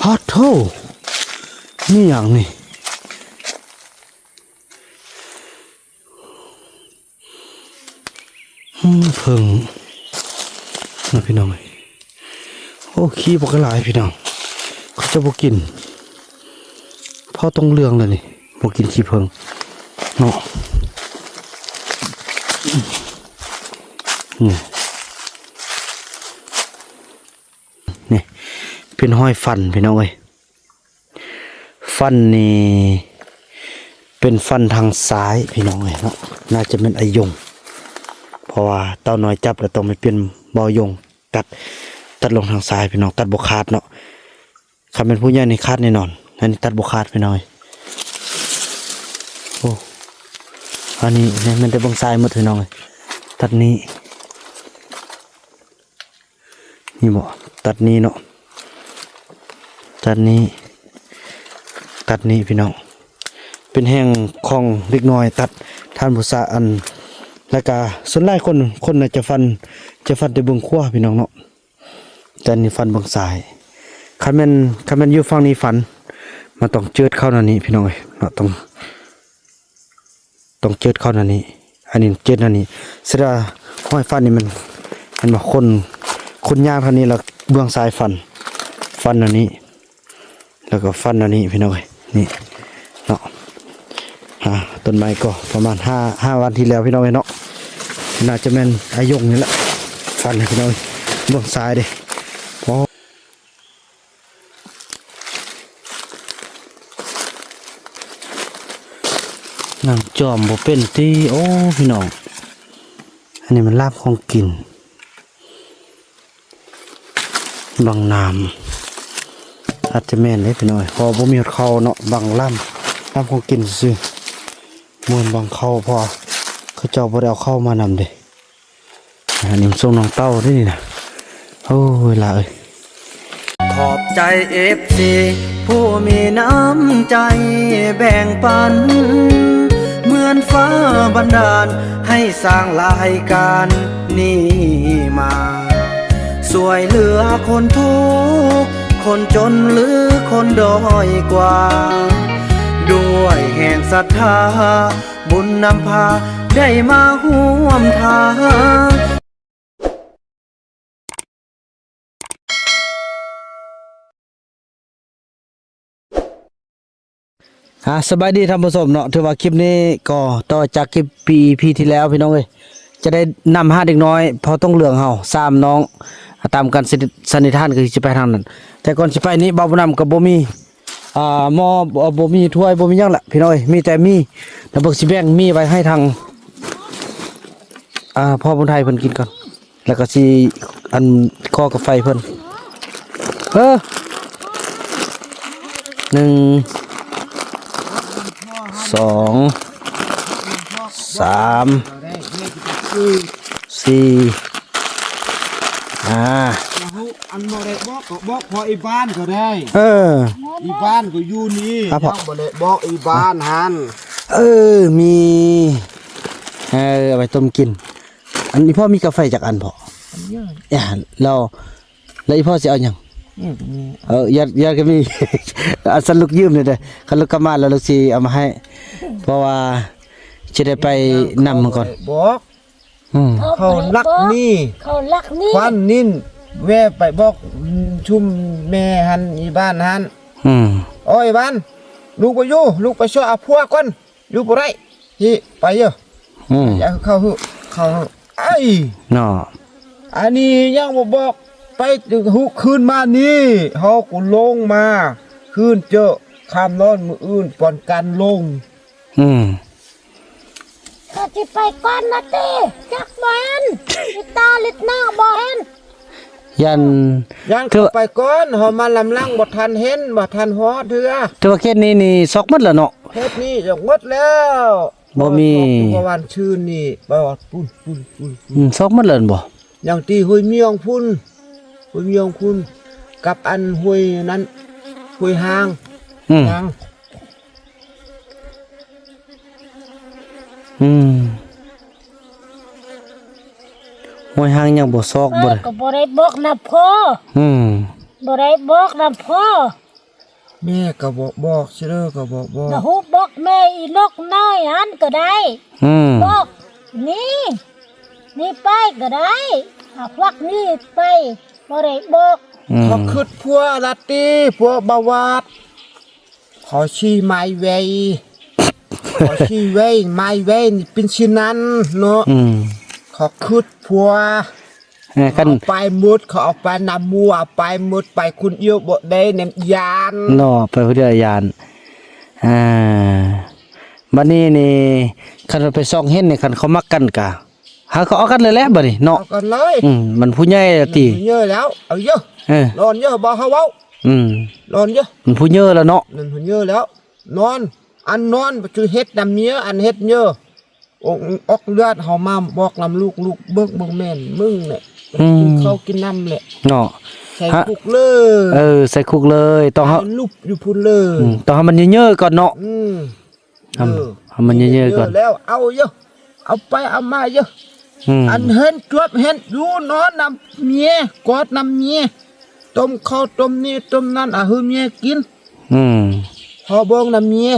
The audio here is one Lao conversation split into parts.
ອາໂທ້ ມີຫຍັງນີ້? ອືມ ເຜິ້ງນະພີ່ນ້ອງເອີຍ. ໂອ້ ຂີ້ບັກຫຼາຍພີ່ນ້ອງ ເຂົາເຈົ້າບໍ່ກິນ ພໍຕ້ອງເຫຼືອງແລ້ວນີ້ ບໍ່ກິນຂີ້ເຜິ້ງເນາະ. ນີ້ ນີ້ເປັນຮອຍຟັນພີ່ນ້ອງເອີຍ. ຟັນນີ້ເປັນຟັນທາງຊ້າຍພີ່ນ້ອງເອີຍເນາະ ໜ້າຈະແມ່ນອາຍົງ ເພາະວ່າເຕົ່ານ້ອຍຈັບແລ້ວຕ້ອງໄປປ່ຽນເບົາຍົງ ຕັດ ຕັດລົງທາງຊ້າຍພີ່ນ້ອງ ຕັດບໍ່ຂາດເນາະ. ຄັນແມ່ນຜູ້ໃຫຍ່ນີ້ຂາດແນ່ນອນ ອັນນີ້ຕັດບໍ່ຂາດພີ່ນ້ອງເອີຍ. ໂອ້ ອັນນີ້ແມ່ນແຕ່ເບິ່ງຊ້າຍໝົດພີ່ນ້ອງເອີຍ ຕັດນີ້ ນີ້ບໍ ຕັດນີ້ເນາະ ຕັດນີ້ ຕັດນີ້ພີ່ນ້ອງ ເປັນແຮງຂອງເດັກນ້ອຍຕັດ ທ່ານຜູ້ຊາຍ ອັນ ແລ້ວກະສ່ວນຫຼາຍຄົນ ຄົນໜ້າຈະຟັນ ຈະຟັນແຕ່ເບື້ອງຂວາພີ່ນ້ອງເນາະ ແຕ່ອັນນີ້ຟັນເບື້ອງຊ້າຍ. ຄັນແມ່ນ ຄັນແມ່ນຢູ່ຝັ່ງນີ້ຟັນ ມັນຕ້ອງເຈີດເຂົ້າແນວນີ້ພີ່ນ້ອງເອີຍເນາະ ຕ້ອງ ຕ້ອງເຈີດເຂົ້າແນວນີ້ ອັນນີ້ເຈີດແນວນີ້ ສະດາ ຮອຍຟັນນີ້ມັນ ແມ່ນບໍ່ ຄົນ ຄົນຍ່າງທາງນີ້ ແລ້ວເບື້ອງຊ້າຍຟັນ ຟັນແນວນີ້ ແລ້ວກໍຟັນແນວນີ້ພີ່ນ້ອງເອີຍ ນີ້ເນາະ. ອ່າ ຕົ້ນໄມ້ກໍປະມານຫ້າ ຫ້າວັນທີ່ແລ້ວພີ່ນ້ອງເອີຍເນາະ ໜ້າຈະແມ່ນອາຍົງນີ້ແຫຼະ ຟັນພີ່ນ້ອງເອີຍ ເບື້ອງຊ້າຍເດ້. ໂອ້ ນັ່ງຈອມບໍ່ເປັນຕິ ໂອ້ ພີ່ນ້ອງ ອັນນີ້ມັນລາບຂອງກິນ ບັງນ້ຳ ອາດຈະແມ່ນເດ້ພີ່ນ້ອງ ເພາະບໍ່ມີຮອດເຂົ້າເນາະ ບັງລາບ ລາບຂອງກິນຊື່ໆ ບໍ່ແມ່ນບັງເຂົ້າ ເພາະວ່າເຂົາເຈົ້າບໍ່ໄດ້ເອົາເຂົ້າມານຳເດ້. ອັນນີ້ມັນສົ່ງນ້ອງເຕົ້າເດ້ນີ້ນະ ໂອ້ຍ ຫຼາເອີຍ. ຂອບໃຈເອັຟຊີຜູ້ມີນ້ຳໃຈແບ່ງປັນ ເໝືອນຟ້າບັນດານໃຫ້ສ້າງລາຍການນີ້ມາ ຊ່ວຍເຫຼືອຄົນທຸກຄົນຈົນ ຫຼືຄົນດ້ອຍກວ່າ ດ້ວຍແຮງສັດທາ ບຸນນຳພາໄດ້ມາຮ່ວມທາງ. ອ່າ ສະບາຍດີທ່ານຜູ້ຊົມເນາະ ຖືວ່າຄລິບນີ້ກໍຕໍ່ຈາກຄລິບ ອີພີ ທີ່ແລ້ວພີ່ນ້ອງເອີຍ ຈະໄດ້ນຳຫາເດັກນ້ອຍພໍຕ້ອງເຫຼືອງເຮົາສາມນ້ອງ ຕາມການສັນນິຖານກໍຊິໄປທາງນັ້ນ ແຕ່ກ່ອນຊິໄປນີ້ ບ່າວບຸນນຳກໍບໍ່ມີ ອ່າ ໝໍ້ ບໍ່ ບໍ່ມີຖ້ວຍ ບໍ່ມີຫຍັງລະພີ່ນ້ອງເອີຍ ມີແຕ່ໝີ່ ແລ້ວເບິ່ງຊິແບ່ງໝີ່ໄວ້ໃຫ້ທາງ ອ່າ ພໍ່ບຸນໄທເພິ່ນກິນກ່ອນ ແລ້ວກໍຊິ ອັນ ຂໍກາໄຟເພິ່ນ ເອີ ໜຶ່ງ ສອງ ສາມ ສີ່ ອ່າ ອັນບໍ່ໄດ້ບອກກໍບອກພໍອີບ້ານກໍໄດ້ ເອີ ອີບ້ານກໍຢູ່ນີ້ ອ່າ ເຈົ້າບໍ່ໄດ້ບອກອີບ້ານຫັ້ນ ເອີ ມີ ເອີ ເອົາໄປຕົ້ມກິນ ອັນນີ້ພໍ່ມີກາໄຟຈັກອັນພໍ່ ອັນດຽວ ແລ້ວ ແລ້ວອີ່ພໍ່ຊິເອົາຫຍັງ ນີ້ກໍມີ ເອີ ຢາດ ຢາດກໍມີ ອັນຊັ້ນລູກຢືມແດ່ເດີ ຄັນລູກກັບມາແລ້ວລູກຊິເອົາມາໃຫ້ ເພາະວ່າຊິໄດ້ໄປນຳມັນກ່ອນ ບອກ ອືມ ເຂົາລັກນີ້ ເຂົາລັກນີ້ ຄວັນນິນ ແວ່ໄປບອກຊຸມແມ່ຫັ້ນ ອີບ້ານຫັ້ນ ອືມ ໂອ້ຍບ້ານ ລູກບໍ່ຢູ່ ລູກໄປຊ່ວຍເອົາຜົວກ່ອນ ຢູ່ບໍ່ໄດ້ ທີ່ໄປເດີ້ ອືມ ຢ່າຄືເຂົາ ຄືເຂົາ ໄອ້ ເນາະ ອັນນີ້ຍັງບໍ່ບອກ ໄປຮຸຄືນມານີ້ ເຮົາກໍລົງມາ ຄືນເຈີ ຄ່ຳນອນມື້ອື່ນປ່ອນກັນລົງ ອືມ ກໍຊິໄປກ່ອນນະຕິ ຈັກບໍ່ເຫັນ ລິດຕາລິດໜ້າບໍ່ເຫັນ ຢ້ານ ຢ້ານເຂົາໄປກ່ອນ ເຮົາມານຳຫຼັງບໍ່ທັນເຫັນ ບໍ່ທັນຮອດເທື່ອ ແຕ່ວ່າເຂດນີ້ນີ້ຊອກໝົດແລ້ວເນາະ ເຂດນີ້ຊອກໝົດແລ້ວ ບໍ່ມີ ປະຫວ່ານຊື່ນນີ້ ປະຫວ່ານປຸ້ນ ປຸ້ນ ປຸ້ນ ປຸ້ນ ອືມ ຊອກໝົດແລ້ວແມ່ນບໍ່ ຍັງຕີຫ້ວຍມຽງພຸ້ນ ຫ້ວຍມຽງພຸ້ນ ກັບອັນຫ້ວຍນັ້ນ ຫ້ວຍຫາງ ອືມ ຫາງ ອືມ ຫ້ວຍຫາງຍັງບໍ່ຊອກ ເອີ ບໍ່ໄດ້ ກໍບໍ່ໄດ້ບອກນຳພໍ່ ອືມ ບໍ່ໄດ້ບອກນຳພໍ່ ແມ່ກໍບໍ່ບອກ ຊິເດີກໍບໍ່ບອກ ບໍ່ຮູ້ບອກແມ່ອີນົກນ້ອຍຫັ້ນກໍໄດ້ ອືມ ບອກນີ້ ນີ້ໄປກໍໄດ້ ເອົາພວກນີ້ໄປ ບໍ່ໄດ້ບອກ ອືມ ເຂົາຄຶດຜົວລະຕິ ຜົວບາວາດ ເຂົາຊິໝາຍໄວ້ ເຂົາຊິໄວ້ ໝາຍໄວ້ ເປັນຊື່ນັ້ນເນາະ ອືມ ເຂົາຄຶດຜົວ ເອີ ຄັນ ເອົາໄປໝົດ ເຂົາເອົາໄປນຳໝູ່ ເອົາໄປໝົດ ໄປຄົນດຽວບໍ່ໄດ້ ແນມຢ້ານເນາະ ໄປຜູ້ດຽວຢ້ານ ອ່າ ບັດນີ້ນີ້ ຄັນວ່າໄປຊອກເຫັນນີ້ ຄັນເຂົາມັກກັນກະ ຫາເຂົາເອົາກັນເລີຍແຫຼະບັດນີ້ເນາະ ເອົາກັນເລີຍ ອືມ ມັນຜູ້ໃຫຍ່ແລ້ວຕິ ມັນຜູ້ໃຫຍ່ແລ້ວ ເອົາເຢີ ເອີ ນອນເຢີ ບໍ່ເຮົາເວົ້າ ອືມ ນອນເຢີ ມັນຜູ້ໃຫຍ່ແລ້ວເນາະ ມັນຜູ້ໃຫຍ່ແລ້ວ ນອນ ອັນນອນບໍ່ຈື່ເຮັດນຳເມຍ ອັນເຮັດເມຍ ອອກ ອອກເລືອດ ເຮົາມາບອກນຳລູກ ລູກເບິ່ງ ເບິ່ງແມ່ນມຶງແຫຼະ ອືມ ກິນເຂົ້າກິນນ້ຳແຫຼະເນາະ ໃສ່ຄຸກເລີຍ ເອີ ໃສ່ຄຸກເລີຍ ຕ້ອງເຮົາ ໃຫ້ລຸບຢູ່ພຸ້ນເລີຍ ອືມ ຕ້ອງໃຫ້ມັນເຍີ້ໆກ່ອນເນາະ ອືມ ເອີ ໃຫ້ມັນເຍີ້ໆກ່ອນ ເຢີແລ້ວ ເອົາເຢີ ເອົາໄປເອົາມາເຢີ ອືມ ອັນເຫັນຈວບເຫັນຢູ່ ນອນນຳເມຍ ກອດນຳເມຍ ຕົ້ມເຂົ້າຕົ້ມນີ້ຕົ້ມນັ້ນ ອາ ໃຫ້ເມຍກິນ ອືມ ເຮົາເບິ່ງນຳເມຍ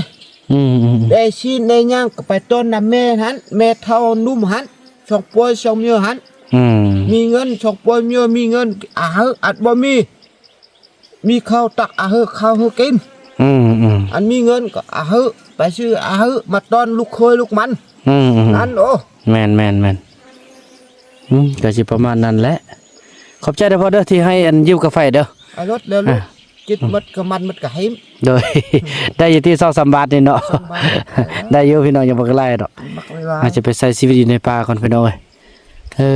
ອືມໆໆ ໄດ້ຊີ້ນໄດ້ຫຍັງກໍໄປຕົ້ນນຳແມ່ຫັ້ນ ແມ່ເຖົ້າໜຸ່ມຫັ້ນ ສອງຜົວສອງເມຍຫັ້ນ ອືມ ມີເງິນ ສອງຜົວເມຍມີເງິນ ອາ ໃຫ້ ອັນບໍ່ມີ ມີເຂົ້າຕັກ ອາ ໃຫ້ເຂົ້າໃຫ້ກິນ ອືມໆ ອັນມີເງິນກໍ ອາ ໃຫ້ ໄປຊື້ ອາ ໃຫ້ ມາຕ້ອນລູກເຂີຍລູກມັນ ອືມໆ ນັ້ນ ໂອ້ ແມ່ນໆໆ ອືມ ກໍຊິປະມານນັ້ນແຫຼະ ຂອບໃຈເດີພໍ່ເດີ ທີ່ໃຫ້ອັນຢືມກາໄຟເດີ ເອົາລົດແລ້ວລູກ ອ່າ ກິນໝົດກໍມັນໝົດກໍໃຫ້ ໂດຍ ໄດ້ຢູ່ທີ່ສອງສາມບາດນີ້ເນາະ ສອງສາມບາດ ໄດ້ຢູ່ພີ່ນ້ອງ ຍັງບໍ່ຫຼາຍດອກ ມັກຫຼາຍ ອາດຈະໄປໃຊ້ຊີວິດຢູ່ໃນປ່າກ່ອນພີ່ນ້ອງເອີຍ ເອີ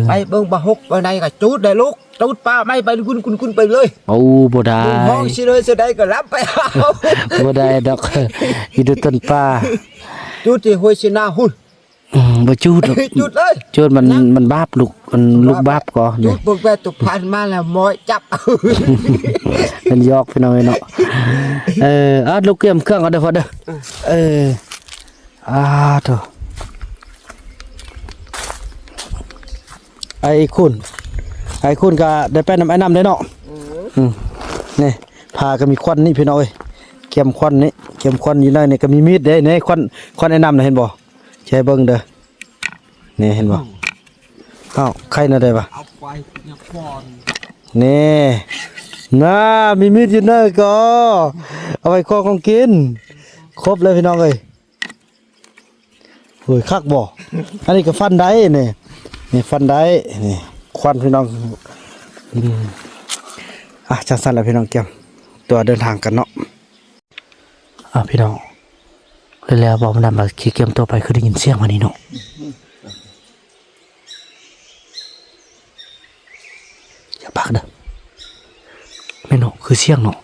ໄປເບິ່ງປາຫົກປາໃດກໍຈູດໄດ້ລູກ ຈູດປາໄມ້ໄປກຸນໆໆໄປເລີຍ ໂອ້ ບໍ່ໄດ້ ຮ້ອງຊິເລີຊິໄດ້ກໍລຳໄປເອົາ ບໍ່ໄດ້ດອກ ຢູ່ໃນຕົ້ນປ່າ ຈູດທີ່ຫ້ວຍຊິນາພຸ້ນ ອືມ ບໍ່ຈູດດອກ ຈູດເລີຍ ຈູດມັນ ມັນບາບລູກ ມັນລູກບາບກໍ ຈູດເບິ່ງແປດຕົວຜ່ານມາແລ້ວໝໍຈັບ ເປັນຫຍອກພີ່ນ້ອງເອີຍເນາະ ເອີ ອາ ລູກກຽມເຄື່ອງກ່ອນເດີພໍ່ເດີ ເອີ ອາ ໂທ້ ອ້າຍຄູນ ອ້າຍຄູນກໍໄດ້ໄປນຳອ້າຍນຳເດ້ເນາະ ອືມ ອືມ ນີ້ ຜ້າກໍມີຄວັນນີ້ພີ່ນ້ອງເອີຍ ກຽມຄວັນນີ້ ກຽມຄວັນຢູ່ໃນນີ້ກໍມີມີດເດ້ ນີ້ຄວັນ ຄວັນອ້າຍນຳນະ ເຫັນບໍ່ ຊິໃຫ້ເບິ່ງເດີ ນີ້ເຫັນບໍ່ ອ້າວ ໄຄນະໄດ້ປະ ເອົາໄປຍັງຄວັນ ນີ້ ນາ ມີມີດຢູ່ເນີ ກໍເອົາໄວ້ຄວັນຂອງກິນ ຄົບເລີຍພີ່ນ້ອງເອີຍ ໂອ້ຍ ຄັກບໍ່ ອັນນີ້ກໍຟັນໄດ້ນີ້ ນີ້ຟັນໄດ້ນີ້ ຄວັນພີ່ນ້ອງ ອືມ ອ່ະ ຈັ່ງຊັ້ນລະພີ່ນ້ອງ ກຽມຕົວເດີນທາງກັນເນາະ ອ່າ ພີ່ນ້ອງ ແລ້ວ ແລ້ວບໍ່ນຳວ່າຊິກຽມຕົວໄປ ຄືໄດ້ຍິນສຽງມານີ້ເນາະ ຢ່າປາກເດີ ແມ່ນເນາະ ຄືສຽງເນາະ.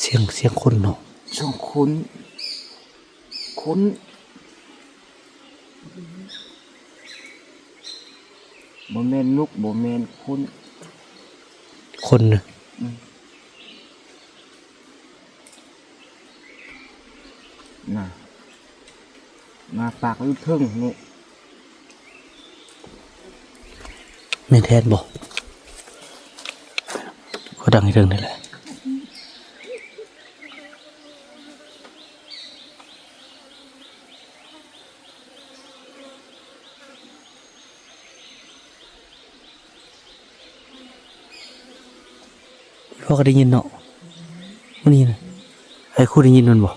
ສຽງ ສຽງຄົນເນາະ ສຽງຄົນ ຄົນ ບໍ່ແມ່ນນົກ ບໍ່ແມ່ນຄົນ ຄົນນະ ອືມ. ນະ ງາປາກຢູ່ເທິງນີ້ ແມ່ນແທ້ບໍ່? ກໍດັງຢູ່ເທິງນີ້ແຫຼະ. ພໍ່ກໍໄດ້ຍິນເນາະ ມື້ນີ້ນະ ໄອ້ຄູໄດ້ຍິນແມ່ນບໍ່?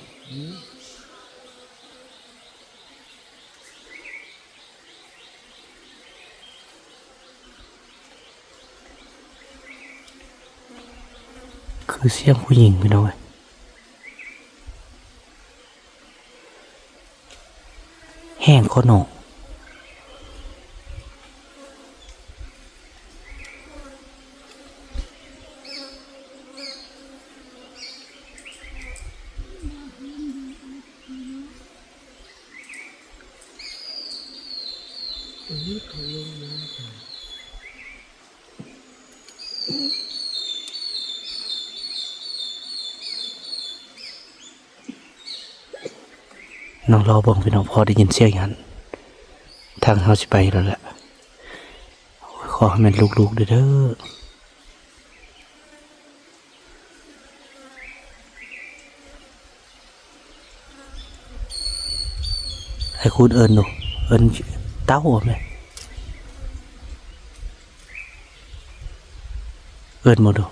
ຄືສຽງຜູ້ຍິງ ພີ່ນ້ອງເອີຍ. ແຮງໂຄດເນາະ. ນ້ອງລໍເບິ່ງພີ່ນ້ອງ ພໍໄດ້ຍິນສຽງຢູ່ຫັ້ນ ທາງເຮົາຊິໄປແລ້ວແຫຼະ. ໂອ້ຍ ຂໍໃຫ້ແມ່ນລູກໆເດີ ເດີ. ໃຫ້ຄູນເອີ້ນດູ ເອີ້ນເຕົ້າແມ່ ເອີ້ນມາດູ.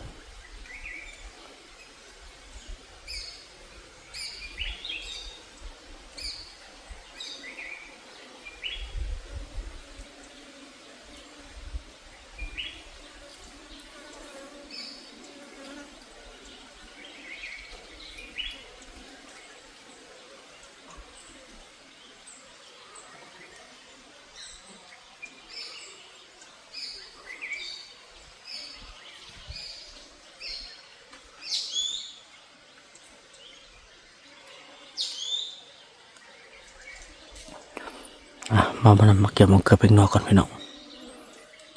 ອ່ະ ມາ ມາ ມາກຽມເອົາເກືອບເປັກນົວກ່ອນພີ່ນ້ອງ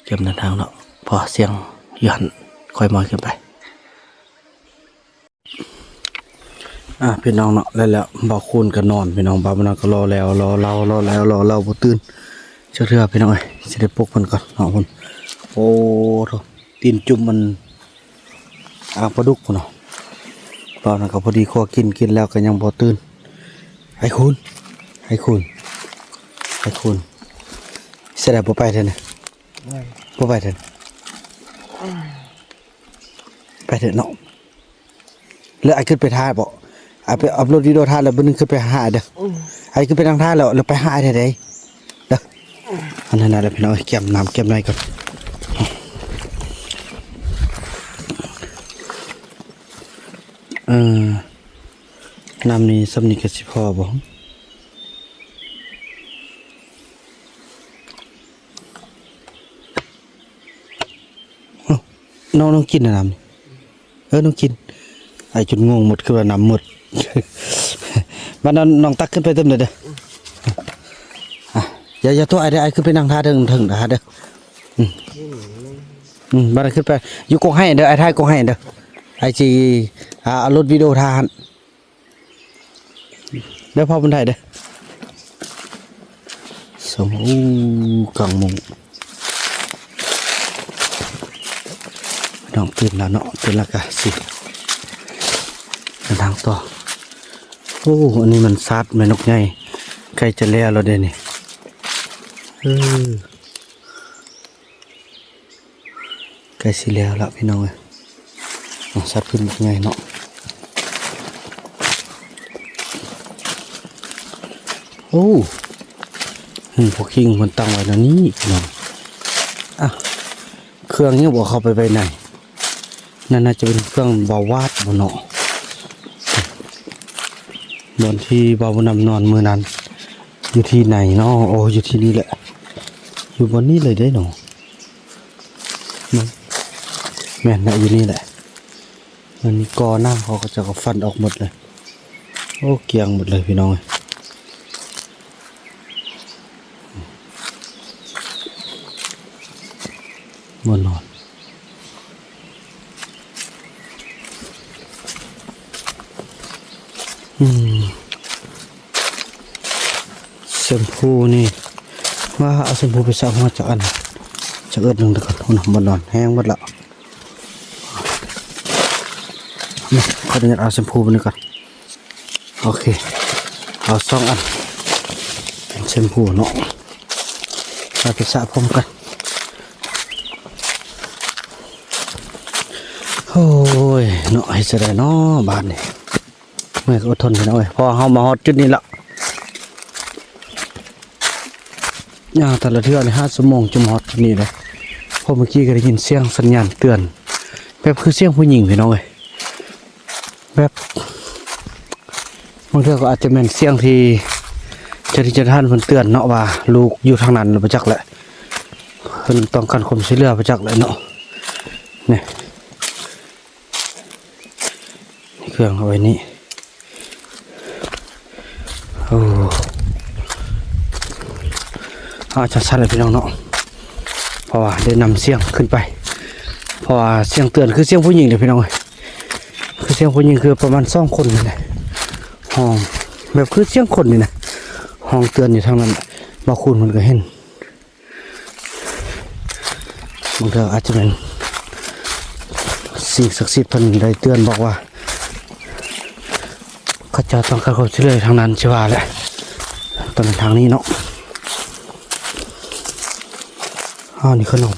ກຽມເດີນທາງເນາະ ເພາະວ່າສຽງຢູ່ຫັ້ນ ຄ່ອຍມອຍຂຶ້ນໄປ. ອ່ະ ພີ່ນ້ອງເນາະ ແລ້ວ ແລ້ວບ່າວຄູນກໍນອນ ພີ່ນ້ອງ ບ່າວບຸນນາກໍລໍແລ້ວລໍເລົ່າ ລໍແລ້ວລໍເລົ່າ ບໍ່ຕື່ນຈັກເທື່ອພີ່ນ້ອງເອີຍ. ຊິໄດ້ປຸກເພິ່ນກ່ອນເນາະ ພຸ້ນ ໂອ້ໂທ້ ຕີນຈຸ່ມມັນ ອ່າງປາດຸກພຸ້ນເນາະ. ຕອນນັ້ນກໍພໍດີຄົວກິນ ກິນແລ້ວກໍຍັງບໍ່ຕື່ນ. ໄອ້ຄູນ ໄອ້ຄູນ ໄອ້ຄູນ ເສຍດາຍບໍ່ໄປເທື່ອນີ້ ບໍ່ໄປເທື່ອນີ້ ໄປເຖາະເນາະ. ແລ້ວອ້າຍຂຶ້ນໄປຖ້າບໍ ອ້າຍໄປອັບໂຫຼດວິດີໂອຖ້າ ແລ້ວບາດນີ້ຂຶ້ນໄປຫາອ້າຍເດີ. ອືມ ອ້າຍຂຶ້ນໄປນັ່ງຖ້າ ແລ້ວ ແລ້ວໄປຫາອ້າຍໄດ້ເດີ. ອັນນັ້ນແຫຼະພີ່ນ້ອງ ກຽມນ້ຳກຽມໃນກ່ອນ. ເອີ ນ້ຳນີ້ສ່ຳນີ້ກໍຊິພໍບໍ່? ນ້ອງ ນ້ອງກິນນ້ຳນີ້ ເອີ ນ້ອງກິນ. ອ້າຍຈົນງົງໝົດ ຄືວ່ານ້ຳໝົດ. ມາ ນ້ອງ ນ້ອງຕັກຂຶ້ນໄປຕື່ມເດີ. ອ່ະ ຢ່າ ຢ່າຕົວະອ້າຍເດີ ອ້າຍຂຶ້ນໄປນັ່ງຖ້າເທິງ ເທິງຖ້າເດີ. ອືມ ອືມ ບາດນັ້ນຂຶ້ນໄປຢູ່ກົກໄຮເດີ ອ້າຍຖ່າຍກົກໄຮເດີ. ອ້າຍຊິ ອ່າ ອັບໂຫຼດວິດີໂອຖ້າຫັ້ນ. ເດີພໍ່ບຸນໄທເດີ. ສອງ ໂອ້ ກາງມຸ້ງ ນ້ອງຕື່ນແລ້ວເນາະ ຕື່ນແລ້ວກະຊິເດີນທາງຕໍ່. ໂອ້ ອັນນີ້ມັນຊາດແມ່ນົກໃຫຍ່ ໃກ້ຈະແລ້ວແລ້ວເດ້ນີ້. ເອີ ໃກ້ຊິແລ້ວລະພີ່ນ້ອງເອີຍ. ເອົາ ສັດຂຶ້ນບັກໃຫຍ່ເນາະ. ໂອ້ ຫຶ ພວກຄີງເພິ່ນຕັ້ງໄວ້ແນວນີ້ພີ່ນ້ອງ. ອ່ະ ເຄື່ອງຍັງບໍ່ເຂົ້າໄປໄວ້ໃນ. ນັ້ນໜ້າຈະເປັນເຄື່ອງບ່າວວາດບໍ່ເນາະ ບ່ອນທີ່ບ່າວບຸນນຳນອນມື້ນັ້ນ. ຢູ່ທີ່ໃນເນາະ? ໂອ້ ຢູ່ທີ່ນີ້ແຫຼະ ຢູ່ບ່ອນນີ້ເລີຍເດ້ເນາະ. ແມ່ນ ແມ່ນນະ ຢູ່ນີ້ແຫຼະ. ມັນມີກໍນ້ຳ ເຂົາກໍຈະກໍຟັນອອກໝົດເລີຍ. ໂອ້ ກຽງໝົດເລີຍພີ່ນ້ອງເອີຍ. ບໍ່ນອນ. ອືມ ແຊມພູນີ້ ວ່າເອົາແຊມພູໄປສະຫົວຈັກອັນ ຈັກເອີດໜຶ່ງເດີກ່ອນ. ໂອ້ ບໍ່ນອນ ແຫ້ງໝົດລະ. ນີ້ ຂໍອະນຸຍາດເອົາແຊມພູໄປນີ້ກ່ອນ. ໂອເຄ ເອົາສອງອັນ ເປັນແຊມພູເນາະ ເອົາໄປສະຜົມກັນ. ໂອ້ຍເນາະ ເຮັດຈັ່ງໃດເນາະບາດນີ້ ເມື່ອຍກໍອົດທົນພີ່ນ້ອງເອີຍ ເພາະເຮົາມາຮອດຈຸດນີ້ລະ. ຍ່າງແຕ່ລະເທື່ອນີ້ຫ້າຊົ່ວໂມງຈຶ່ງມາຮອດຈຸດນີ້ເດ້ ເພາະເມື່ອກີ້ກໍໄດ້ຍິນສຽງສັນຍານເຕືອນ ແບບຄືສຽງຜູ້ຍິງພີ່ນ້ອງເອີຍ. ແບບບາງເທື່ອກໍອາດຈະແມ່ນສຽງທີ່ເຈົ້າທີ່ເຈົ້າທ່ານເພິ່ນເຕືອນເນາະ ວ່າລູກຢູ່ທາງນັ້ນແລ້ວບໍ່ຈັກແຫຼະ ເພິ່ນຕ້ອງການຄວາມຊ່ວຍເຫຼືອບໍ່ຈັກແຫຼະເນາະ. ນີ້ ເຄື່ອງເອົາໄວ້ນີ້. ໂອ້ ເ ອາ ຈັ່ງຊັ້ນແຫຼະພີ່ນ້ອງເນາະ ເພາະວ່າໄດ້ນຳສຽງຂຶ້ນໄປ ເພາະວ່າສຽງເຕືອນຄືສຽງຜູ້ຍິງເດ້ພີ່ນ້ອງເອີຍ ຄືສຽງຜູ້ຍິງ ຄືປະມານສອງຄົນນີ້ແຫຼະ ຮ້ອງແບບຄືສຽງຄົນນີ້ນະ ຮ້ອງເຕືອນຢູ່ທາງນັ້ນ ບ່າວຄູນເພິ່ນກໍເຫັນ. ບາງເທື່ອອາດຈະແມ່ນສິ່ງສັກສິດເພິ່ນໄດ້ເຕືອນບອກວ່າ ເຂົາເຈົ້າຕ້ອງການຄວາມຊ່ວຍເຫຼືອທາງນັ້ນ ຊິວ່າແຫຼະ ຕ້ອງເປັນທາງນີ້ເນາະ. ອ້າວ ນີ້ຂະໜົມ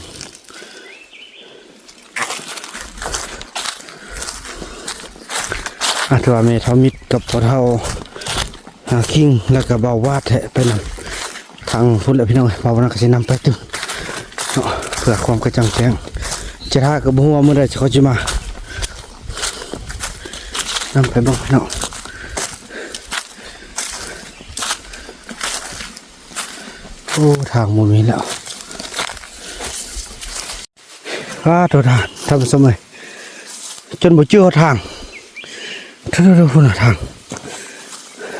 ອາ ຖືວ່າແມ່ເຖົ້າມິດກັບພໍ່ເຖົ້າ ອາ ຄິງ ແລ້ວກໍບ່າວວາດແທະໄປນຳທາງພຸ້ນແຫຼະພີ່ນ້ອງເອີຍ ບ່າວວາດນັ້ນກໍຊິນຳໄປຕື່ມເນາະ ເພື່ອຄວາມກະຈ່າງແຈ້ງ ຈະຖ້າກໍບໍ່ຮູ້ວ່າມື້ໃດເຂົາຊິມາ ນຳໄປເບິ່ງເນາະ. ໂອ້ ທາງບໍ່ມີແລ້ວ. ອ້າ ໂທ ທ່ານ ທ່ານຜູ້ຊົມເອີຍ ຈົນບໍ່ຈື່ຫົດທາງ ໂທ ໂທ ໂທ ພຸ້ນນະທາງ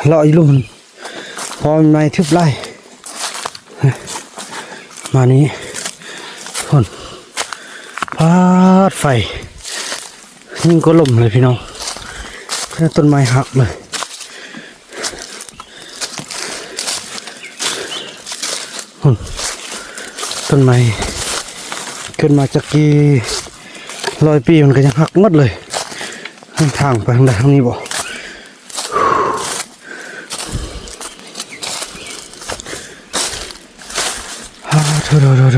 ເລາະຢູ່ລຸ່ມ ພໍໃໝ່ທຶບຫຼາຍ ມານີ້ ພຸ້ນ ປາດ ໄຟ ຍິ່ງກວ່າລົມເລີຍພີ່ນ້ອງ ແຕ່ຕົ້ນໄມ້ຫັກເລີຍ ພຸ້ນ ຕົ້ນໄມ້ຂຶ້ນມາຈັກກີ່ຮ້ອຍປີ ມັນກໍຍັງຫັກໝົດເລີຍ ທາງໄປທາງໃດທາງນີ້ບໍ? ໂທ ໂທ ໂທ ໂທ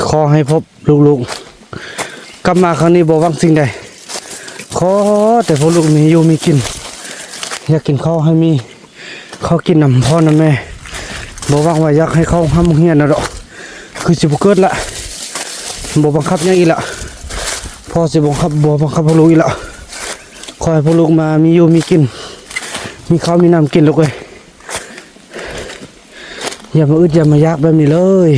ຂໍໃຫ້ພົບລູກໆ ກັບມາຄັ້ງນີ້ບໍ່ຫວັງສິ່ງໃດ ຂໍແຕ່ພວກລູກມີຢູ່ມີກິນ ຢາກກິນເຂົ້າໃຫ້ມີເຂົ້າກິນນຳພໍ່ນຳແມ່ ບໍ່ຫວັງວ່າຢາກໃຫ້ເຂົ້າໂຮງຮຽນນະດອກ ຄືຊິບໍ່ເກີດລະ ບໍ່ບັງຄັບຫຍັງອີກລະ ພໍ່ຊິບໍ່ບັງຄັບ ບໍ່ບັງຄັບພວກລູກອີກລະ ຂໍໃຫ້ພວກລູກມາມີຢູ່ມີກິນ ມີເຂົ້າມີນ້ຳກິນລູກເອີຍ. ຢ່າມາອຶດຢ່າມາຢາກແບບນີ້ເລີຍ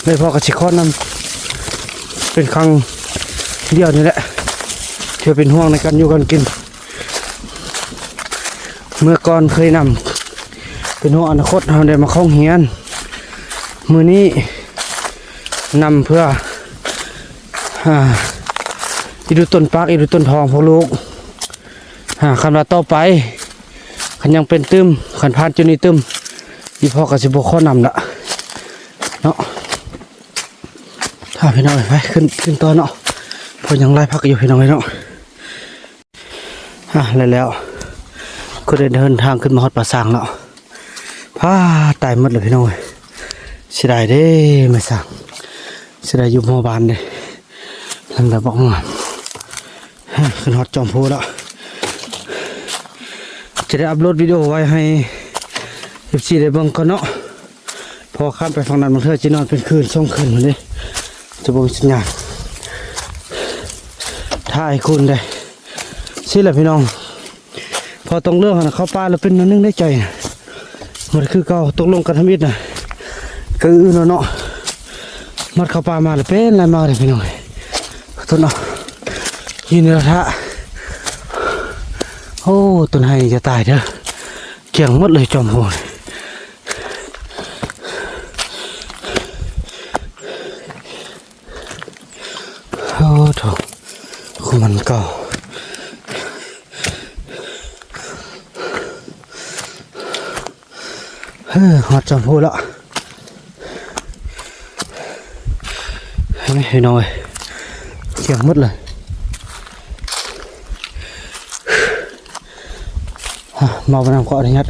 ແມ່ພໍ່ກໍຊິຂໍນຳເປັນຄັ້ງດຽວນີ້ແຫຼະ ເພື່ອເປັນຫ່ວງໃນການຢູ່ການກິນ ເມື່ອກ່ອນເຄີຍນຳເປັນຫ່ວງອະນາຄົດເຮົາໄດ້ມາເຂົ້າໂຮງຮຽນ ມື້ນີ້ນຳເພື່ອ ອາ ອີກດູຕົ້ນປາກ ອີກດູຕົ້ນທ້ອງພວກລູກ. ຫາ ຄັນວ່າຕໍ່ໄປ ຄັນຍັງເປັນຕື່ມ ຄັນຜ່ານຈຸດນີ້ຕື່ມ ອີ່ພໍ່ກໍຊິບໍ່ຂໍນຳລະເນາະ ຖ້າພີ່ນ້ອງເອີຍ ໄປຂຶ້ນ ຂຶ້ນຕໍ່ເນາະ ເພາະຍັງຫຼາຍຜັກຢູ່ພີ່ນ້ອງເອີຍເນາະ ອາ ແລ້ວໆ ກໍໄດ້ເດີນທາງຂຶ້ນມາຮອດປ່າຊ້າງແລ້ວ ພາ ຕາຍໝົດແລ້ວພີ່ນ້ອງເອີຍ ເສຍດາຍເດ້ ໄມ້ຊ້າງ ເສຍດາຍຢູ່ຫົວບ້ານເດ້ ລຳດັບບັກງາມ. ຂຶ້ນຮອດຈອມພູແລ້ວ ຈະໄດ້ອັບໂຫຼດວິດີໂອໄວ້ໃຫ້ເອັຟຊີໄດ້ເບິ່ງກ່ອນເນາະ ເພາະຂ້າມໄປຝັ່ງນັ້ນບາງເທື່ອຊິນອນເປັນຄືນສອງຄືນພຸ້ນເດ້ ຈະບໍ່ມີສັນຍານ ຖ້າອ້າຍຄູນເດ້ ຊີ້ແຫຼະພີ່ນ້ອງ ພໍຕົກເລື່ອງຫັ້ນ ເຂົ້າປ່າແລ້ວເປັນໜ້ອຍໜຶ່ງໃນໃຈນະ ບໍ່ໄດ້ຄືເກົ່າ ຕົກລົງກັນທຳອິດນະ ກໍອຶໆເນາະ ມັດເຂົ້າປ່າມາແລ້ວເປັນລາຍມາເດ້ພີ່ນ້ອງເອີຍ ຕົ້ນເນາະ ຢູ່ໃນລະທະ ໂອ້ ຕົ້ນໄຮນີ້ຈະຕາຍເດີ ກ້ຽງໝົດເລີຍຈອມພູນີ້. ໂອ້ໂຖ ຂອງມັນເກົ່າ ເຮີ ຮອດຈອມພູແລ້ວ ເຫັນໄໝພີ່ນ້ອງເອີຍ ກ້ຽງໝົດເລີຍ. ເວົ້າໄປນຳ ຂໍອະນຸຍາດ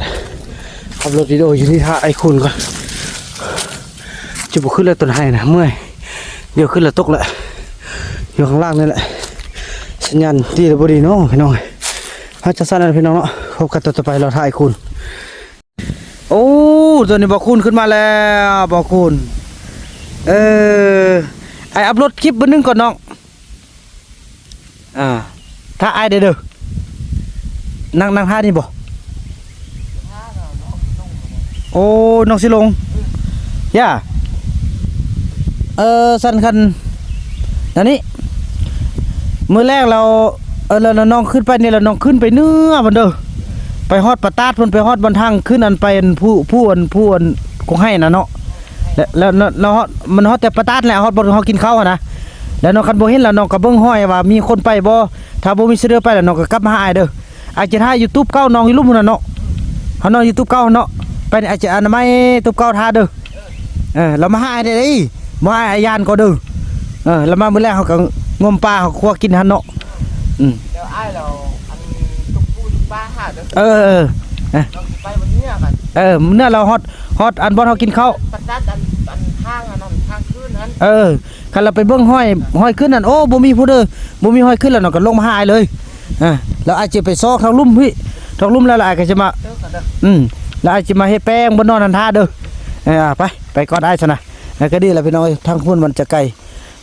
ຂັບລົດວິດີໂອຢູ່ນີ້ ຖ້າອ້າຍຄູນກ່ອນ ຈະບໍ່ຂຶ້ນແລ້ວ ຕົ້ນໄຮນະ ເມື່ອຍ ດຽວຂຶ້ນແລ້ວຕົກແຫຼະ ຢູ່ຂ້າງລ່າງນີ້ແຫຼະ ສັນຍານດີຫຼືບໍ່ດີເນາະພີ່ນ້ອງເອີຍ. ເອົາ ຈັ່ງຊັ້ນແຫຼະພີ່ນ້ອງເນາະ ພົບກັນຕອນຕໍ່ໄປ ລໍຖ້າອ້າຍຄູນ. ໂອ້ ຕອນນີ້ບ່າວຄູນຂຶ້ນມາແລ້ວ ບ່າວຄູນ ເອີ ອ້າຍອັບໂຫຼດຄລິບບຶດໜຶ່ງກ່ອນນ້ອງ. ອ່າ ຖ້າອ້າຍໄດ້ເດີ ນັ່ງ ນັ່ງທ່ານີ້ບໍ່? ໂອ້ ນ້ອງຊິລົງ ຢ່າ ເອີ ຊັ້ນຄັນ ອັນນີ້ ມື້ແລກແລ້ວ ເອີ ແລ້ວ ແລ້ວນ້ອງຂຶ້ນໄປນີ້ ແລ້ວນ້ອງຂຶ້ນໄປເໜືອພຸ້ນເດີ ໄປຮອດປາຕາດພຸ້ນ ໄປຮອດບ່ອນທາງຂຶ້ນ ອັນໄປ ອັນ ພູ ພູ ອັນ ພູ ອັນ ກົງໄຮນະເນາະ ແລ້ວ ແລ້ວ ແລ້ວ ແລ້ວຮອດ ມັນຮອດແຕ່ປາຕາດແຫຼະ ຮອດບ່ອນເຮົາກິນເຂົ້າຫັ້ນນະ ແລ້ວນ້ອງ ຄັນບໍ່ເຫັນແລ້ວ ນ້ອງກໍເບິ່ງຮອຍວ່າມີຄົນໄປບໍ່ ຖ້າບໍ່ມີສະເດີໄປແລ້ວ ນ້ອງກໍກັບມາຫາອ້າຍເດີ ອ້າຍຈະຖ້າຢູ່ຕູບເກົ່ານ້ອງຢູ່ລຸ່ມພຸ້ນນະເນາະ ເຮົານອນຢູ່ຕູບເກົ່າເນາະ ໄປນີ້ອ້າຍຈະອະນາໄມຕູບເກົ່າຖ້າເດີ. ເອີ ລາວມາຫາອ້າຍໄດ້ເດ້ ບໍ່ໃຫ້ອ້າຍຢ້ານກໍເດີ ເອີ ລາວມາມື້ແລກເຮົາກໍງົມປາເຮົາຄົວກິນຫັ້ນເນາະ ອືມ ດຽວອ້າຍລາວອັນຕຸກປູຕຸກປາຫາເດີ ເອີ ເອີ ເອີ ນ້ອງຊິໄປມື້ເໜືອກັນ ເອີ ມື້ເໜືອລາວຮອດ ຮອດອັນບ່ອນເຮົາກິນເຂົ້າ ປະຕັດອັນ ອັນທາງອັນນັ້ນທາງຂຶ້ນຫັ້ນ ເອີ ຄັນລາວໄປເບິ່ງຮອຍ ຮອຍຂຶ້ນຫັ້ນ ໂອ້ ບໍ່ມີຜູ້ເດີ ບໍ່ມີຮອຍຂຶ້ນແລ້ວເນາະ ກໍລົງມາຫາອ້າຍເລີຍ ອ່າ ແລ້ວອ້າຍຈະໄປຊອກທາງລຸ່ມພີ້ ທາງລຸ່ມແລ້ວ ແລ້ວອ້າຍກໍຈະມາ ເອີ ເດີ ອືມ ແລ້ວອ້າຍຈະມາເຮັດແປ້ງບ່ອນນອນຫັ້ນຖ້າເດີ ເອີ ໄປ ໄປກ່ອນອ້າຍຊັ້ນນະ ແລ້ວກໍດີແລ້ວພີ່ນ້ອງເອີຍ ທາງພຸ້ນມັນຈະໄກ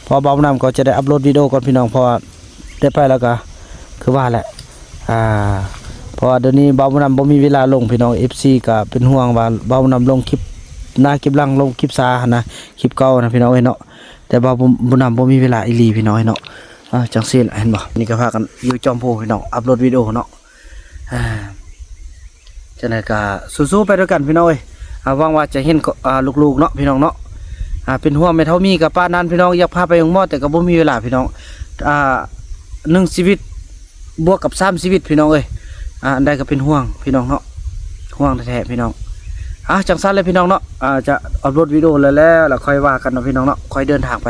ເພາະວ່າບ່າວບຸນນຳກໍຈະໄດ້ອັບໂຫຼດວິດີໂອກ່ອນພີ່ນ້ອງ ເພາະວ່າໄດ້ໄປແລ້ວກໍຄືວ່າແຫຼະ ອ່າ ເພາະວ່າດຽວນີ້ບ່າວບຸນນຳບໍ່ມີເວລາລົງພີ່ນ້ອງ ເອັຟຊີກໍເປັນຫ່ວງວ່າບ່າວບຸນນຳລົງຄລິບໜ້າຄລິບຫຼັງ ລົງຄລິບຊ້າຫັ້ນນະ ຄລິບເກົ່ານະພີ່ນ້ອງເອີຍເນາະ ແຕ່ບ່າວບຸນນຳບໍ່ມີເວລາອີ່ຫຼີພີ່ນ້ອງເອີຍເນາະ ອ່າ ຈັ່ງຊີ້ແຫຼະ ເຫັນບໍ່ ນີ້ກໍພາກັນຢູ່ຈອມພູພີ່ນ້ອງ ອັບໂຫຼດວິດີໂອເນາະ ອ່າ ຈັ່ງໃດກໍສູ້ໆໄປດ້ວຍກັນພີ່ນ້ອງເອີຍ ອ່າ ຫວັງວ່າຈະເຫັນ ອ່າ ລູກໆເນາະພີ່ນ້ອງເນາະ ອ່າ ເປັນຫ່ວງແມ່ເຖົ້າມີກໍປານນັ້ນພີ່ນ້ອງ ຢາກພາໄປໂຮງໝໍແຕ່ກໍບໍ່ມີເວລາພີ່ນ້ອງ ອ່າ ໜຶ່ງຊີວິດບວກກັບສາມຊີວິດພີ່ນ້ອງເອີຍ ອ່າ ອັນໃດກໍເປັນຫ່ວງພີ່ນ້ອງເນາະ ຫ່ວງແທ້ໆພີ່ນ້ອງ ອ່າ ຈັ່ງຊັ້ນແຫຼະພີ່ນ້ອງເນາະ ອ່າ ຈະອັບໂຫຼດວິດີໂອແລ້ວໆ ແລ້ວຄ່ອຍວ່າກັນເນາະພີ່ນ້ອງເນາະ ຄ່ອຍເດີນທາງໄປ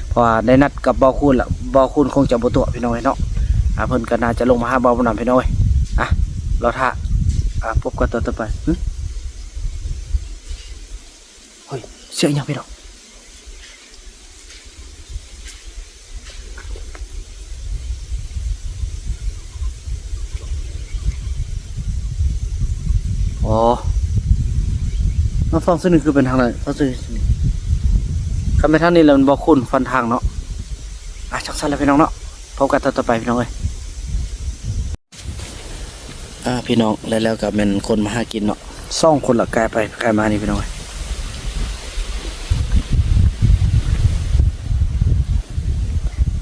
ເພາະວ່າໄດ້ນັດກັບບ່າວຄູນລະ ບ່າວຄູນຄົງຈະບໍ່ຕົວະພີ່ນ້ອງເອີຍເນາະ ອ່າ ເພິ່ນກໍໜ້າຈະລົງມາຫາບ່າວບຸນນຳພີ່ນ້ອງເອີຍ ອ່ະ ລໍຖ້າ ອ່າ ພົບກັນຕອນຕໍ່ໄປ ຫຶ ເຮີ້ຍ ສຽງອີ່ຫຍັງພີ່ນ້ອງ ອໍ ມາຟັງຊື່ນີ້ຄືເປັນທາງໃດ ຟັງຊື່ນີ້ ຄັນແມ່ນທາງນີ້ແລ້ວມັນບໍ່ຄຸ້ນຟັນທາງເນາະ ອ່ະ ຈັ່ງຊັ້ນແຫຼະພີ່ນ້ອງເນາະ ພົບກັນຕອນຕໍ່ໄປພີ່ນ້ອງເອີຍ. ອ່າ ພີ່ນ້ອງ ແລ້ວ ແລ້ວກໍແມ່ນຄົນມາຫາກິນເນາະ ສອງຄົນລະກາຍໄປກາຍມານີ້ພີ່ນ້ອງເອີຍ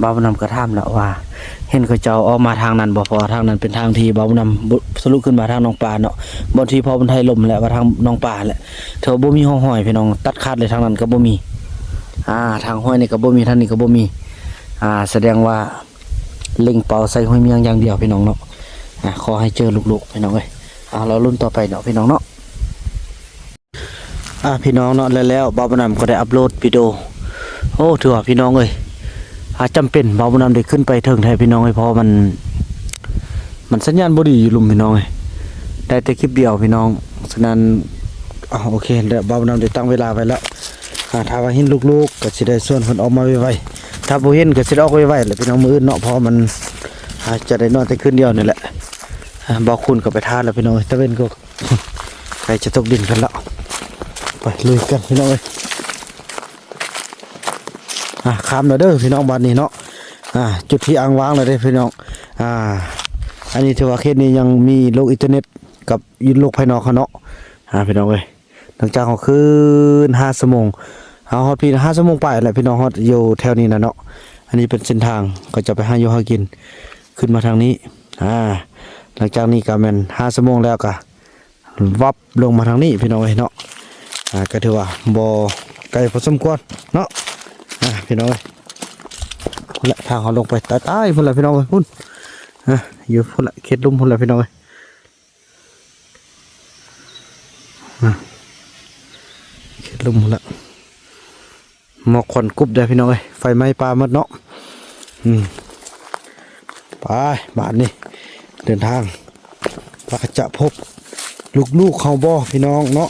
ບ່າວບຸນນຳກໍຖາມລະວ່າ ເຫັນເຂົາເຈົ້າອອກມາທາງນັ້ນບໍ່ ເພາະວ່າທາງນັ້ນເປັນທາງທີ່ບ່າວບຸນນຳ ສະຫຼຸບຂຶ້ນມາທາງໜອງປາເນາະ ບ່ອນທີ່ພໍ່ບຸນໄທລົ້ມແຫຼະ ວ່າທາງໜອງປາແຫຼະ ຖືວ່າບໍ່ມີຮ່ອງຮອຍພີ່ນ້ອງ ຕັດຂາດເລີຍ ທາງນັ້ນກໍບໍ່ມີ ອ່າ ທາງຫ້ວຍນີ້ກໍບໍ່ມີ ທາງນີ້ກໍບໍ່ມີ ອ່າ ສະແດງວ່າ ເລັງເປົ້າໃສ່ຫ້ວຍມຽງຢ່າງດຽວພີ່ນ້ອງເນາະ ອ່າ ຂໍໃຫ້ເຈີລູກໆ ພີ່ນ້ອງເອີຍ ອ່າ ລໍລຸ້ນຕໍ່ໄປເນາະ ພີ່ນ້ອງເນາະ ອ່າ ພີ່ນ້ອງເນາະ ແລ້ວ ແລ້ວບ່າວບຸນນຳກໍໄດ້ອັບໂຫຼດວິດີໂອ ໂອ້ ຖືວ່າພີ່ນ້ອງເອີຍ ອ່າ ຈຳເປັນ ບ່າວບຸນນຳໄດ້ຂຶ້ນໄປເທິງແທ້ພີ່ນ້ອງເອີຍ ເພາະວ່າມັນ ມັນສັນຍານບໍ່ດີຢູ່ລຸ່ມພີ່ນ້ອງເອີຍ ໄດ້ແຕ່ຄລິບດຽວພີ່ນ້ອງ ສະນັ້ນ ອ່າ ໂອເຄ ແລ້ວບ່າວບຸນນຳໄດ້ຕັ້ງເວລາໄວ້ແລ້ວ ອ່າ ຖ້າວ່າເຫັນລູກໆ ກໍຊິໄດ້ຊວນເພິ່ນອອກມາໄວໆ ຖ້າບໍ່ເຫັນກໍຊິໄດ້ອອກໄວໆແຫຼະພີ່ນ້ອງ ມື້ອື່ນເນາະ ເພາະວ່າມັນ ອ່າ ຈະໄດ້ນອນແຕ່ຄືນດຽວນີ້ແຫຼະ ອ່າ ບ່າວຄູນກໍໄປຖ້າແລ້ວພີ່ນ້ອງ ຕາເວັນກໍໃກ້ຈະຕົກດິນກັນແລ້ວ ໄປລຸຍກັນພີ່ນ້ອງເອີຍ ອ່າ ຄ່ຳແລ້ວເດີພີ່ນ້ອງ ບາດນີ້ເນາະ ອ່າ ຈຸດທີ່ອ້າງວ້າງແລ້ວເດ້ພີ່ນ້ອງ ອ່າ ອັນນີ້ຖືວ່າເຂດນີ້ຍັງມີໂລກອິນເຕີເນັດກັບໂລກພາຍນອກເຮົາເນາະ ອ່າ ພີ່ນ້ອງເອີຍ ຫຼັງຈາກເຮົາຂຶ້ນຫ້າຊົ່ວໂມງ ເຮົາຮອດພີ້ຫ້າຊົ່ວໂມງປາຍແຫຼະພີ່ນ້ອງ ຮອດຢູ່ແຖວນີ້ນະເນາະ ອັນນີ້ເປັນເສັ້ນທາງ ເຂົາເຈົ້າໄປຫາຢູ່ຫາກິນ ຂຶ້ນມາທາງນີ້ ອ່າ ຫຼັງຈາກນີ້ກໍແມ່ນຫ້າຊົ່ວໂມງແລ້ວກໍວັບລົງມາທາງນີ້ພີ່ນ້ອງເອີຍເນາະ ອ່າ ກໍຖືວ່າບໍ່ໄກພໍສົມຄວນເນາະ ອ່າ ພີ່ນ້ອງເອີຍ ພຸ້ນແຫຼະ ທາງເຮົາລົງໄປໃຕ້ໆ ພຸ້ນແຫຼະພີ່ນ້ອງເອີຍ ພຸ້ນ ອ່າ ຢູ່ພຸ້ນແຫຼະ ເຂດລຸ່ມພຸ້ນແຫຼະພີ່ນ້ອງເອີຍ ອ່າ ເຂດລຸ່ມພຸ້ນລະ ໝອກຄວັນກຸບເດີພີ່ນ້ອງເອີຍ ໄຟໄໝ້ປ່າໝົດເນາະ ອືມ ໄປ ບາດນີ້ເດີນທາງ ວ່າຈະພົບລູກໆເຮົາບໍ່ພີ່ນ້ອງເນາະ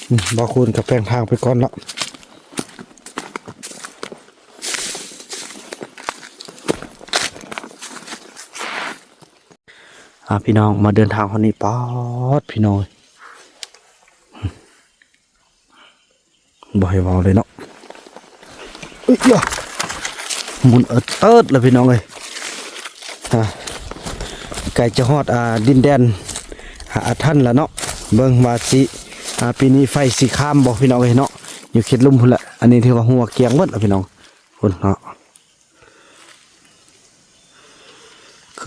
ອືມ ບ່າວຄູນກໍແປງທາງໄປກ່ອນລະ. ອ່າ ພີ່ນ້ອງ ມາເດີນທາງຮອດນີ້ ປາດ ພີ່ນ້ອງ ບໍ່ໃຫ້ເວົ້າເລີຍເນາະ ເອີຍ ໝຸນເອີດໆ ແລ້ວພີ່ນ້ອງເອີຍ ອ່າ ໃກ້ຈະຮອດ ອ່າ ດິນແດນ ອ່າ ອາຖັນແລ້ວເນາະ ເບິ່ງວ່າຊິ ອ່າ ປີນີ້ໄຟຊິຄາມບໍ່ ພີ່ນ້ອງເອີຍເນາະ ຢູ່ເຂດລຸ່ມພຸ້ນແຫຼະ ອັນນີ້ຖືວ່າຫົວກຽງໝົດແລ້ວ ພີ່ນ້ອງ ພຸ້ນເນາະ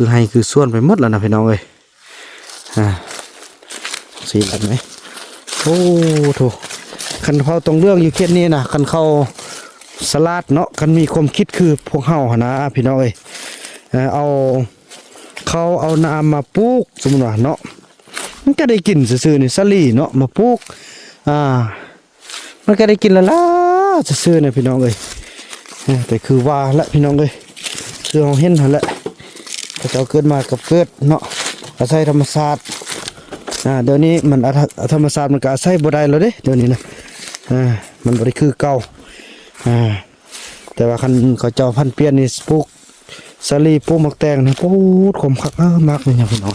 ຄືໄຮ່ຄືສວນໄປໝົດແລ້ວນະພີ່ນ້ອງເອີຍ. ອ່າ ສີອັນໄໝ? ໂອ້ໂຖ ຄັນເຜົ່າຕົງເຫຼືອງຢູ່ເຂດນີ້ນະ ຄັນເຂົາສະຫຼາດເນາະ ຄັນມີຄວາມຄິດຄືພວກເຮົາຫັ້ນນະພີ່ນ້ອງເອີຍ. ເອົາເຂົ້າເອົານ້ຳມາປູກ ສົມມຸດວ່າເນາະ ມັນກະໄດ້ກິນຊື່ໆນີ້ ສາລີເນາະ ມາປູກ ອ່າ ມັນກະໄດ້ກິນລະລາຊື່ໆນະພີ່ນ້ອງເອີຍ. ເອີ ແຕ່ຄືວ່າແຫຼະພີ່ນ້ອງເອີຍ ຄືເຮົາເຫັນຫັ້ນແຫຼະ ເຂົາເຈົ້າເກີດມາກັບເກີດເນາະ ອາໄສທຳມະຊາດ. ອ່າ ດຽວນີ້ມັນ ອາ ທຳມະຊາດມັນກະອາໄສບໍ່ໄດ້ແລ້ວເດ້ ດຽວນີ້ນະ. ອ່າ ມັນບໍ່ໄດ້ຄືເກົ່າ. ອ່າ ແຕ່ວ່າຄັນເຂົາເຈົ້າຜັນປ່ຽນນີ້ ປູກສາລີ ປູກໝາກແຕງນີ້ ໂອ້ ຄວາມຄັກ ເອີ ໝາກນີ້ຫຍັງພີ່ນ້ອງ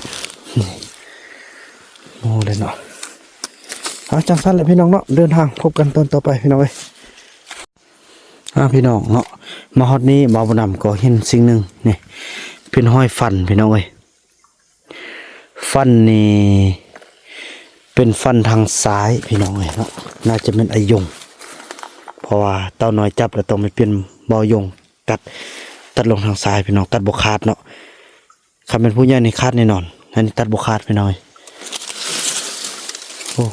ນີ້ ໂອ້ ເດ້ເນາະ. ເອົາ ຈັ່ງຊັ້ນແຫຼະພີ່ນ້ອງເນາະ ເດີນທາງພົບກັນຕອນຕໍ່ໄປພີ່ນ້ອງເອີຍ. ອ່າ ພີ່ນ້ອງເນາະ ມາຮອດນີ້ບ່າວບຸນນຳກໍເຫັນສິ່ງໜຶ່ງນີ້ ເປັນຮອຍຟັນພີ່ນ້ອງເອີຍ. ຟັນນີ້ເປັນຟັນທາງຊ້າຍພີ່ນ້ອງເອີຍເນາະ ໜ້າຈະແມ່ນອາຍົງ ເພາະວ່າເຕົ້ານ້ອຍຈັບແລ້ວຕ້ອງໄປປ່ຽນເບົາຍົງ ຕັດ ຕັດລົງທາງຊ້າຍພີ່ນ້ອງ ຕັດບໍ່ຂາດເນາະ. ຄັນແມ່ນຜູ້ໃຫຍ່ນີ້ຂາດແນ່ນອນ ອັນນີ້ຕັດບໍ່ຂາດພີ່ນ້ອງເອີຍ. ໂອ້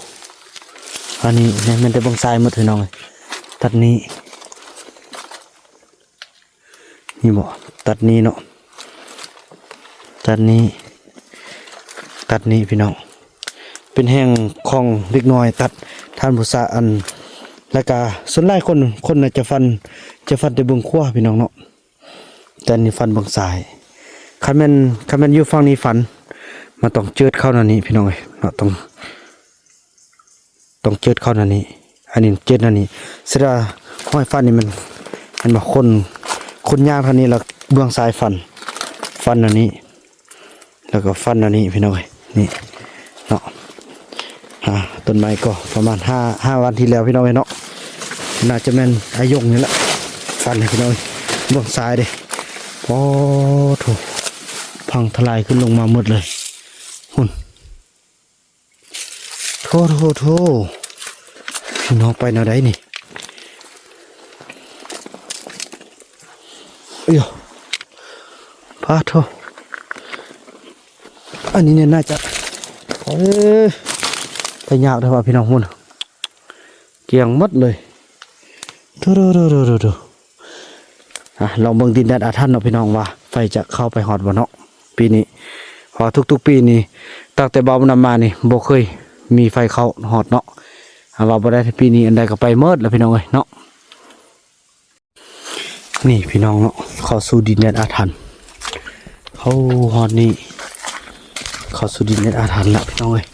ອັນນີ້ແມ່ນແຕ່ເບິ່ງຊ້າຍໝົດພີ່ນ້ອງເອີຍ ຕັດນີ້ ນີ້ບໍ ຕັດນີ້ເນາະ ຕັດນີ້ ຕັດນີ້ພີ່ນ້ອງ ເປັນແຮງຂອງເດັກນ້ອຍຕັດ ທ່ານຜູ້ຊາຍ ອັນ ແລ້ວກະສ່ວນຫຼາຍຄົນ ຄົນນະຈະຟັນ ຈະຟັນແຕ່ເບື້ອງຂວາພີ່ນ້ອງເນາະ ແຕ່ອັນນີ້ຟັນເບື້ອງຊ້າຍ. ຄັນແມ່ນ ຄັນແມ່ນຢູ່ຝັ່ງນີ້ຟັນ ມັນຕ້ອງເຈີດເຂົ້າແນວນີ້ພີ່ນ້ອງເອີຍເນາະ ຕ້ອງ ຕ້ອງເຈີດເຂົ້າແນວນີ້ ອັນນີ້ເຈີດແນວນີ້ ສະດາ ຮອຍຟັນນີ້ມັນ ເຫັນບໍ່ ຄົນ ຄົນຍ່າງທາງນີ້ ແລ້ວເບື້ອງຊ້າຍຟັນ ຟັນແນວນີ້ ແລ້ວກໍຟັນແນວນີ້ພີ່ນ້ອງເອີຍ ນີ້ເນາະ. ອ່າ ຕົ້ນໄມ້ກໍປະມານຫ້າ ຫ້າວັນທີ່ແລ້ວພີ່ນ້ອງເອີຍເນາະ ໜ້າຈະແມ່ນອາຍົງນີ້ແຫຼະ ຟັນໃຫ້ພີ່ນ້ອງເອີຍ ເບື້ອງຊ້າຍເດ້. ໂອ້ໂຖ ພັງທະລາຍຂຶ້ນລົງມາໝົດເລີຍ ພຸ້ນ. ໂຖ ໂຖ ໂຖ ພີ່ນ້ອງ ໄປແນວໃດນີ້? ເອີຍ ປາໂທ ອັນນີ້ນີ້ໜ້າຈະ ເອີ ໄປຍາກເດີ້ວ່າພີ່ນ້ອງ ພຸ້ນ ກ້ຽງໝົດເລີຍ. ໂຖ ໂຖ ໂຖ ອ່ະ ລອງເບິ່ງດິນແດນອາຖັນເນາະພີ່ນ້ອງ ວ່າໄຟຈະເຂົ້າໄປຮອດບໍ່ເນາະ ປີນີ້ ເພາະວ່າທຸກໆປີນີ້ ຕັ້ງແຕ່ບ່າວບຸນນຳມານີ້ ບໍ່ເຄີຍມີໄຟເຂົ້າຮອດເນາະ. ຫາວ່າບໍ່ໄດ້ ປີນີ້ອັນໃດກໍໄປໝົດແລ້ວພີ່ນ້ອງເອີຍເນາະ. ນີ້ພີ່ນ້ອງເນາະ ເຂົ້າສູ່ດິນແດນອາຖັນ. ໂອ້ ຮອດນີ້ ເຂົ້າສູ່ດິນແດນອາຖັນແລ້ວພີ່ນ້ອງເອີຍ.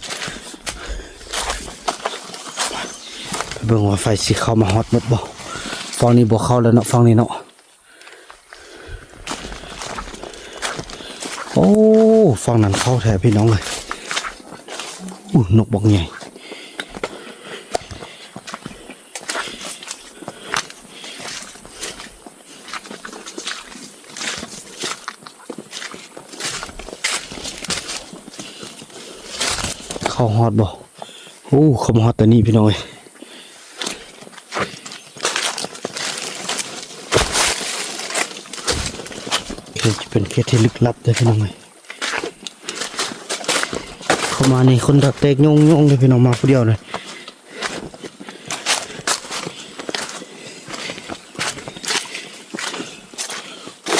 ໄປເບິ່ງວ່າໄຟຊິເຂົ້າມາຮອດໝົດບໍ່? ຝັ່ງນີ້ບໍ່ເຂົ້າແລ້ວເນາະ ຝັ່ງນີ້ເນາະ. ໂອ້ ຝັ່ງນັ້ນເຂົ້າແທ້ພີ່ນ້ອງເອີຍ. ອູ້ ນົກບັກໃຫຍ່. ເຂົ້າຮອດບໍ່? ໂອ້ ເຂົ້າມາຮອດຕອນນີ້ພີ່ນ້ອງເອີຍ. ເຂດ ເປັນເຂດທີ່ລຶກລັບເດີ້ພີ່ນ້ອງເອີຍ. ເຂົ້າມານີ້ຄົນດັກແຕກໂຍງໆເດີ້ພີ່ນ້ອງ ມາຜູ້ດຽວເລີຍ.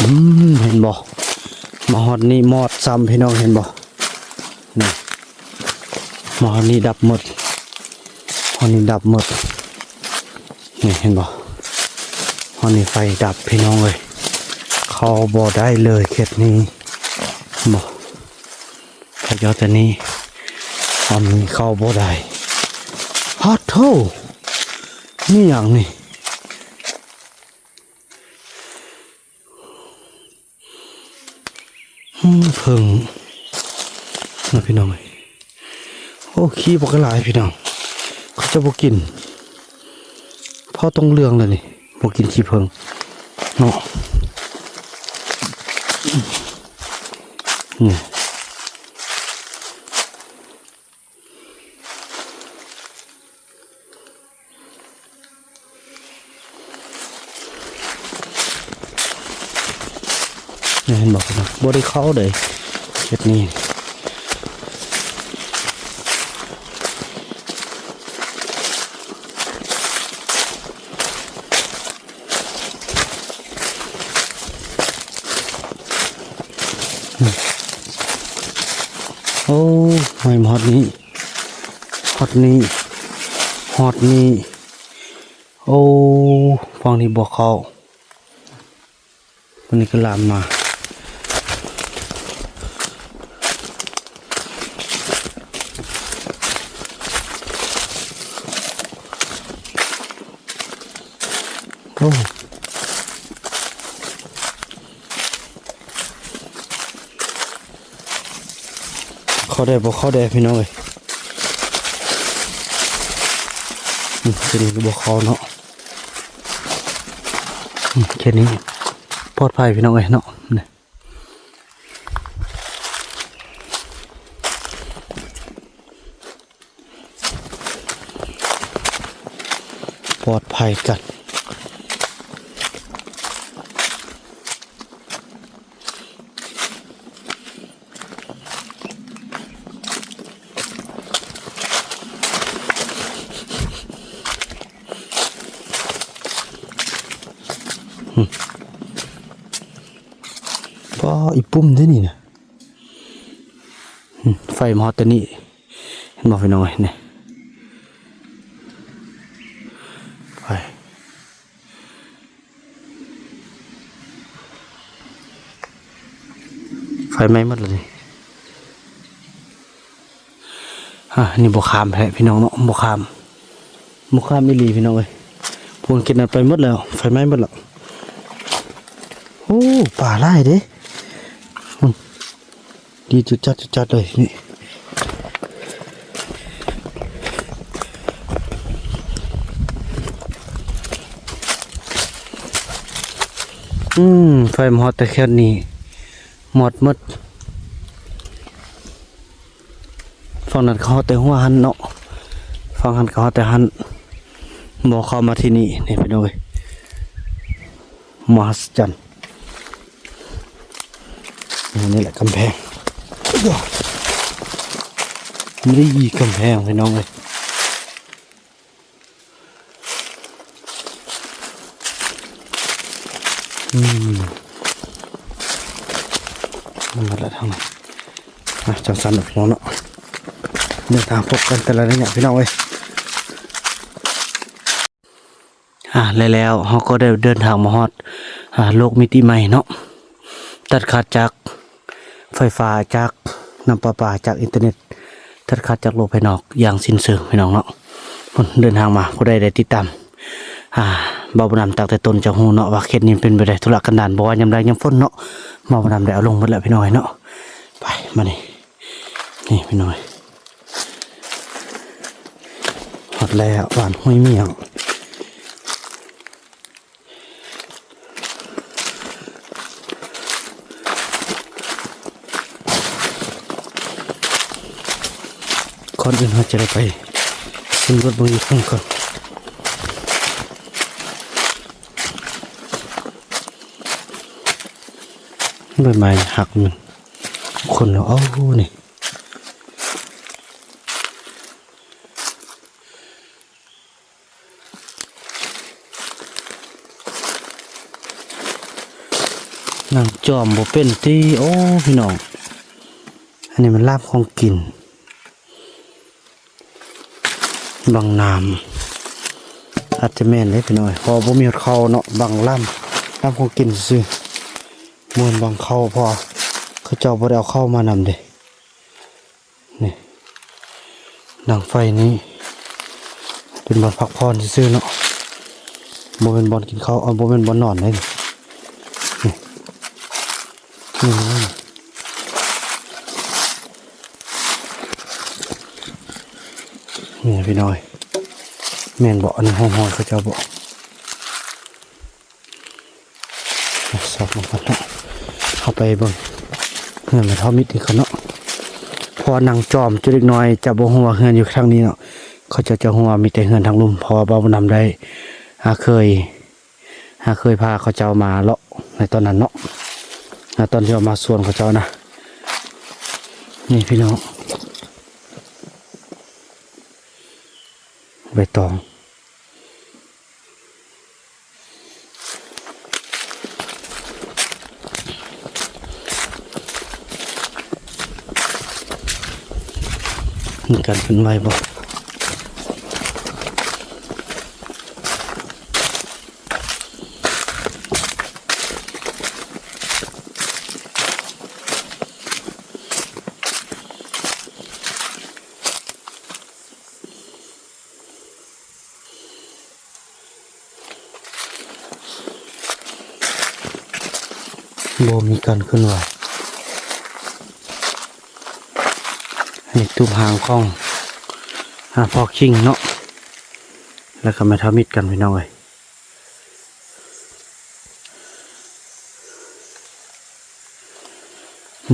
ອືມ ເຫັນບໍ່? ມາຮອດນີ້ມອດຊ້ຳພີ່ນ້ອງ ເຫັນບໍ່? ນີ້ ມາຮອດນີ້ດັບໝົດ ຮອດນີ້ດັບໝົດ. ນີ້ເຫັນບໍ່? ຮອດນີ້ໄຟດັບພີ່ນ້ອງເອີຍ ເຂົ້າບໍ່ໄດ້ເລີຍເຂດນີ້ ເຫັນບໍ່? ພະເຈົ້າແຕ່ນີ້ ອອມນີ້ເຂົ້າບໍ່ໄດ້. ຮອດໂທ ມີຫຍັງນີ້? ອືມ ເຜິ້ງນະພີ່ນ້ອງເອີຍ. ໂອ້ ຂີ້ບັກຫຼາຍພີ່ນ້ອງ ເຂົາເຈົ້າບໍ່ກິນ ພໍຕ້ອງເລື່ອງແລ້ວນີ້ ບໍ່ກິນຂີ້ເຜິ້ງເນາະ. ນີ້ ໂ ນີ້ເຫັນບໍ່ພີ່ນ້ອງ? ບໍ່ໄດ້ເຂົ້າເດ້ ເຂດນີ້. ໂອ້ ໄໝ້ມາຮອດນີ້ ຮອດນີ້ ຮອດນີ້. ໂອ້ ຝັ່ງນີ້ບໍ່ເຂົ້າ. ວັນນີ້ກໍລາມມາ. ໂອ້ ເຂົ້າໄດ້ບໍ່ເຂົ້າໄດ້ພີ່ນ້ອງເອີຍ. ອືມ ຕົວນີ້ກໍບໍ່ເຂົ້າເນາະ. ອືມ ແຄ່ນີ້ປອດໄພພີ່ນ້ອງເອີຍເນາະ. ນີ້ ປອດໄພກັນ. ປ້າ ອີ່ປຸ່ມເດ້ນີ້ນະ. ອືມ ໄຟມາຮອດແຕ່ນີ້ ເຫັນບໍ່ພີ່ນ້ອງເອີຍ? ນີ້ ໄຟ ໄຟໄໝ້ໝົດແລ້ວນີ້. ອ່າ ນີ້ບໍ່ຂ້າມແທ້ພີ່ນ້ອງເນາະ ບໍ່ຂ້າມ ບໍ່ຂ້າມອີ່ຫຼີພີ່ນ້ອງເອີຍ. ພວກກິນນັ້ນໄປໝົດແລ້ວ ໄຟໄໝ້ໝົດແລ້ວ. ໂອ້ ປາຫຼາຍເດ້ ອືມ ດີຈຸດຈັດຈຸດຈັດເລີຍນີ້. ອືມ ໄຟມາຮອດແຕ່ແຄດນີ້ ໝົດໝົດ. ຝັ່ງນັ້ນກໍຮອດແຕ່ຫົວຫັ້ນເນາະ ຝັ່ງຫັ້ນກໍຮອດແຕ່ຫັ້ນ ບໍ່ເຂົ້າມາທີ່ນີ້. ນີ້ພີ່ນ້ອງເອີຍ ມະຫັດສະຈັນ. ນີ້ແຫຼະກຳແພງ ນີ້ກຳແພງພີ່ນ້ອງເອີຍ. ອືມ ມັນໝົດແລ້ວທາງນັ້ນ. ອ່ະ ຈັ່ງຊັ້ນເນາະພີ່ນ້ອງເນາະ ເດີນທາງພົບກັນແຕ່ລະໄລຍະພີ່ນ້ອງເອີຍ. ອ່າ ແລະແລ້ວເຮົາກໍໄດ້ເດີນທາງມາຮອດ ອ່າ ໂລກມິຕິໃໝ່ເນາະ ຕັດຂາດຈາກໄຟຟ້າ ຈາກນ້ຳປະປາ ຈາກອິນເຕີເນັດ ຕັດຂາດຈາກໂລກພາຍນອກຢ່າງສິ້ນເຊີງພີ່ນ້ອງເນາະ. ເດີນທາງມາ ຜູ້ໃດໄດ້ຕິດຕາມ ອ່າ ບ່າວບຸນນຳຕັ້ງແຕ່ຕົ້ນຈະຮູ້ເນາະວ່າເຂດນີ້ເປັນແບບໃດ ທຸລະກັນດານ ບໍ່ວ່າຍາມແລ້ງຍາມຝົນເນາະ ບ່າວບຸນນຳໄດ້ເອົາລົງໝົດແລ້ວພີ່ນ້ອງເອີຍເນາະ. ໄປ ມານີ້ ນີ້ພີ່ນ້ອງ ຮອດແລ້ວ ບ້ານຫ້ວຍໝ້ຽງ. ກ່ອນອື່ນເຮົາຈະໄດ້ໄປສຳຫຼວດເບິ່ງຢູ່ເທິງກ່ອນ ໃບໄມ້ຫັກມັນຄົນລະ ເອົາ ນີ້. ນັ່ງຈອມບໍ່ເປັນຕິ. ໂອ້ ພີ່ນ້ອງ ອັນນີ້ມັນລາບຂອງກິນ ບັງນ້ຳ ອາດຈະແມ່ນເດ້ພີ່ນ້ອງ ເພາະບໍ່ມີຮອດເຂົ້າເນາະ ບັງລາບ ລາບຂອງກິນຊື່ໆ ບໍ່ແມ່ນບັງເຂົ້າ ເພາະວ່າເຂົາເຈົ້າບໍ່ໄດ້ເອົາເຂົ້າມານຳເດ້. ນີ້ ດັງໄຟນີ້ເປັນບ່ອນພັກຜ່ອນຊື່ໆເນາະ ບໍ່ແມ່ນບ່ອນກິນເຂົ້າ ເອົາ ບໍ່ແມ່ນບ່ອນນອນເດ້ນີ້. ນີ້ ນີ້ພີ່ນ້ອງເອີຍ ແມ່ນບໍ່? ອັນນີ້ຫ້ອງຮອຍເຂົາເຈົ້າບໍ່? ຊອກເບິ່ງກ່ອນເນາະ ເຮົາໄປເບິ່ງເຮືອນແມ່ເຖົ້າມິດອີກກ່ອນເນາະ ເພາະວ່ານັ່ງຈອມຈຸເລັກນ້ອຍຈະບໍ່ຮູ້ວ່າເຮືອນຢູ່ທາງນີ້ເນາະ ເຂົາເຈົ້າຈະຮູ້ວ່າມີແຕ່ເຮືອນທາງລຸ່ມ ເພາະວ່າບ່າວບຸນນຳໄດ້ ຫາເຄີຍ ຫາເຄີຍພາເຂົາເຈົ້າມາເລາະໃນຕອນນັ້ນເນາະ. ນະ ຕອນທີ່ເຮົາມາສວນເຂົາເຈົ້ານະ ນີ້ພີ່ນ້ອງ ໃບຕອງ ມີການເຄື່ອນໄຫວບໍ່? ບໍ່ມີການເຄື່ອນໄຫວ. ອັນນີ້ຕູບຮ່າງຂອງ ອາ ພໍ່ຄິງເນາະ ແລ້ວກໍແມ່ເຖົ້າມິດກັນ ພີ່ນ້ອງເອີຍ.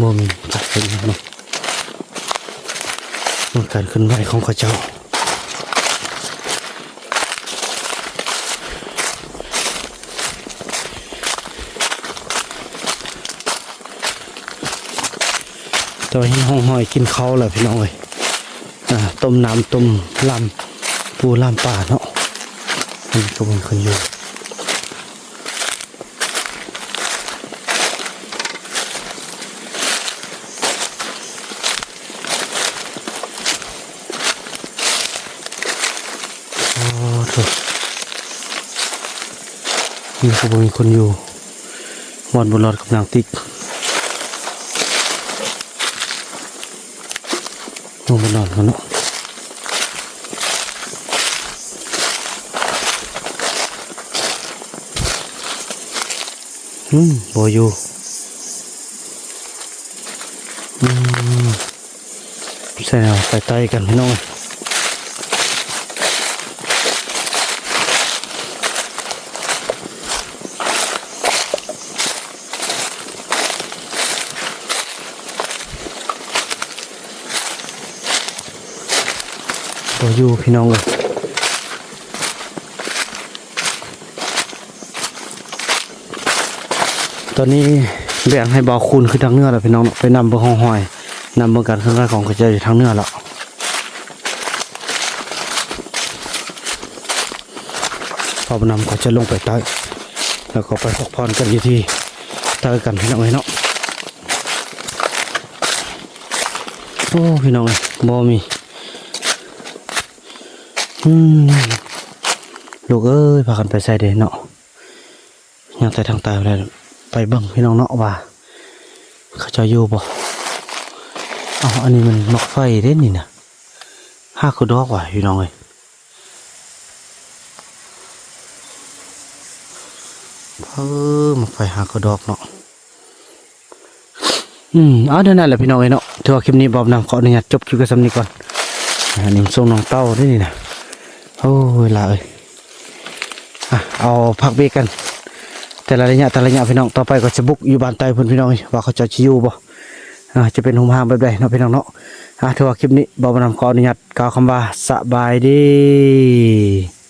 ບໍ່ມີການເຄື່ອນໄຫວເນາະ ເບິ່ງການເຄື່ອນໄຫວຂອງເຂົາເຈົ້າ. ແຕ່ວ່າເຫັນຮ່ອງຮອຍກິນເຂົ້າແລ້ວ ພີ່ນ້ອງເອີຍ. ອາ ຕົ້ມນ້ຳ ຕົ້ມລາມປູລາມປາເນາະ. ອັນນີ້ກໍເບິ່ງເພິ່ນຢູ່. ໂອ້ໂທ້ ນີ້ຄືບໍ່ມີຄົນຢູ່ ບ່ອນບຸນລອດກັບນາງຕິກ ລົງໄປນອນກ່ອນເນາະ. ອືມ ບໍ່ຢູ່ ອືມ ໃສ່ເອົາໄປໄຕ່ກັນ ພີ່ນ້ອງ. ບໍ່ຢູ່ ພີ່ນ້ອງເອີຍ. ຕອນນີ້ແບ່ງໃຫ້ບ່າວຄູນຂຶ້ນທາງເໜືອແລ້ວ ພີ່ນ້ອງເນາະ ໄປນຳເບິ່ງຮ່ອງຮອຍ ນຳເບິ່ງການເຄື່ອນໄຫວຂອງເຂົາເຈົ້າຢູ່ທາງເໜືອແລ້ວ. ບ່າວບຸນນຳກໍຈະລົງໄປໃຕ້ ແລ້ວກໍໄປພັກຜ່ອນກັນຢູ່ທີ່ໃຕ້ກັນ ພີ່ນ້ອງເອີຍເນາະ. ໂອ້ ພີ່ນ້ອງເອີຍ ບໍ່ມີ ອືມ ລູກເອີຍ ພາກັນໄປໃສເດເນາະ? ຍ່າງແຕ່ທາງໃຕ້ແລ້ວ ໄປເບິ່ງ ພີ່ນ້ອງເນາະ ວ່າເຂົາເຈົ້າຢູ່ບໍ່? ເອົ້າ ອັນນີ້ມັນໝາກໄຟເດ້ນີ້ນະ ຫາກຄືດອກວ່າ ພີ່ນ້ອງເອີຍ. ເອີ ໝາກໄຟຫາກະດອກເນາະ. ອືມ ເອົາ ແນວນັ້ນແຫຼະ ພີ່ນ້ອງເອີຍເນາະ. ຖືວ່າຄລິບນີ້ບ່າວບຸນນຳຂໍອະນຸຍາດຈົບຄລິບໄວ້ສ່ຳນີ້ກ່ອນ. ອັນນີ້ມັນສົ່ງນ້ອງເຕົ້າເດ້ນີ້ນະ. ໂອ້ຍ ຫຼ້າເອີຍ. ອ່ະ ເອົາພັກເບຣກກັນ ແຕ່ລະໄລຍະ ແຕ່ລະໄລຍະ ພີ່ນ້ອງ. ຕໍ່ໄປກໍຈະບຸກຢູ່ບ້ານໃຕ້ພຸ້ນ ພີ່ນ້ອງເອີຍ ວ່າເຂົາເຈົ້າຊິຢູ່ບໍ່? ອ່າ ຈະເປັນໂຮມຮ່າງແບບໃດເນາະ ພີ່ນ້ອງເນາະ. ອ່າ ຖືວ່າຄລິບນີ້ ບ່າວບຸນນຳຂໍອະນຸຍາດກ່າວຄຳວ່າ ສະບາຍດີ.